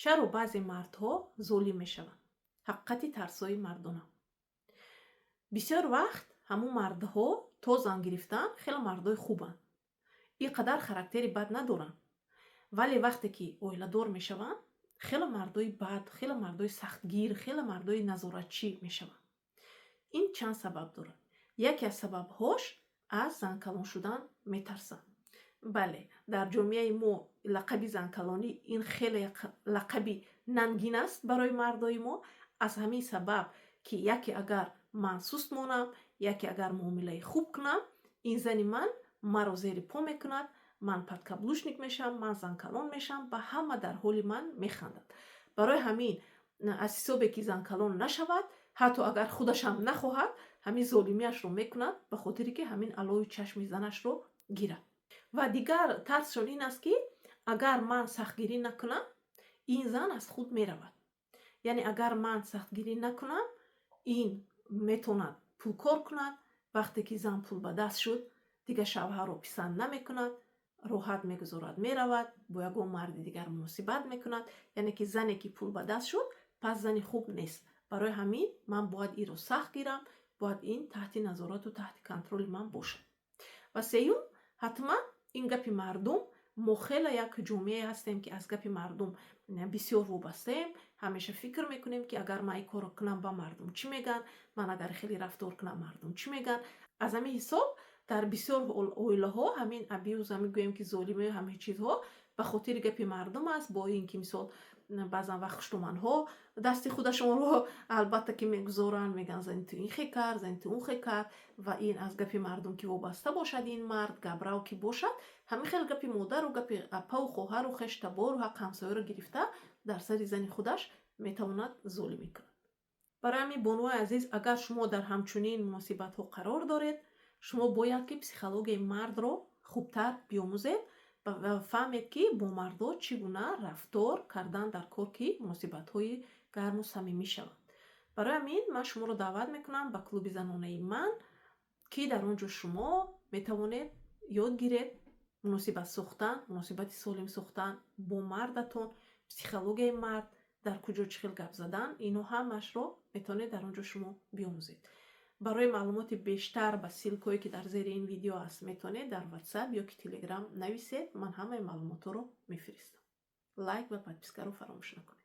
Чаро баъзе мардҳо золим мешаванд? Ҳақиқати тарсҳои мардона. Бисёр вақт ҳамун мардҳо то зан гирифтан хеле мардои хубанд, ин қадар характери бад надоранд, вале вақте ки оиладор мешаванд, хеле мардои бад, хеле мардои сахтгир, хеле мардои назоратчӣ мешаванд. Ин чанд сабаб дорад. Яке аз сабабҳош: аз занкалон шудан метарсанд. Бале, дар ҷомеаи мо лақаби занкалонӣ ин хеле лақаби нангин аст барои мардои мо. Аз ҳамин сабаб, ки яке агар ман суст монам, яке агар муомилаи хуб кунам, ин зани ман маро зери по мекунад, ман подкаблучник мешавам, ман занкалон мешавам ва ҳама дар ҳоли ман механдад. Барои ҳамин, аз ҳисобе ки занкалон нашавад, ҳатто агар худашам нахоҳад, ҳамин золимиашро мекунад, ба хотире ки ҳамин алои чашми занашро гирад. Ва дигар тарсшон ин аст, ки агар ман сахтгирӣ накунам, ин зан аз худ меравад. Яъне агар ман сахтгирӣ накунам, ин метавонад пулкор кунад. Вақте ки зан пул ба даст шуд, дигар шавҳарро писанд намекунад, роҳат мегузорад, меравад, бо ягон марди дигар муносибат мекунад. Яъне ки зане ки пул ба даст шуд, пас зани хуб нест. Барои ҳамин ман бояд инро сахт гирам, бояд ин таҳти назорату таҳти контроли ман бошад. Ва сеюм, ҳатман ин гапи мардум. Мо хеле як ҷомеае ҳастем, ки аз гапи мардум бисёр вобастаем. Ҳамеша фикр мекунем, ки агар ман ин корро кунам, ба мардум чӣ мегӯянд, ман агар хеле рафтор кунам, мардум чӣ мегӯянд. Аз ҳамин ҳисоб дар бисёр оилаҳо ҳамин абьюз, ҳамин гӯем ки золимию ҳамин чизҳо ба хотири гапи мардум аст. Бо ин ки, мисол, баъзан вақт хуштоманҳо дасти худашонро албатта ки мегузоранд, мегӯянд: «Зани ту ин хе кард, зани ту он хе кард». Ва ин аз гапи мардум ки вобаста бошад, ин мард гаправ ки бошад, ҳамин хел гапи модару гапи апаву хоҳару хештабору ҳаққи ҳамсояро гирифта, дар сари зани худаш метавонад золимӣ кунад. Барои ҳамин, бонуои азиз, агар шумо дар ҳамчунин муносибатҳо қарор доред, шумо бояд ки психологияи мардро хубтар биомӯзед ва фаҳмед, ки бо мардҳо чӣ гуна рафтор кардан дар кор, ки муносибатҳои гарму самимӣ шаванд. Барои ҳамин ман шуморо даъват мекунам ба клуби занонаи ман, ки дар он ҷо шумо метавонед ёд гиред муносибат сохтан, муносибати солим сохтан бо мардатон, психологияи мард, дар куҷо чӣ хел гап задан, ино ҳамаашро метавонед дар он ҷо шумо биомӯзед. Барои маълумоти бештар ба ссылкое, ки дар зери ин видео аст, метавонед дар Ватсап ё ки Телеграм нависед, ман ҳамаи маълумотҳоро мефиристам. Лайк ва подпискаро фаромӯш накунед.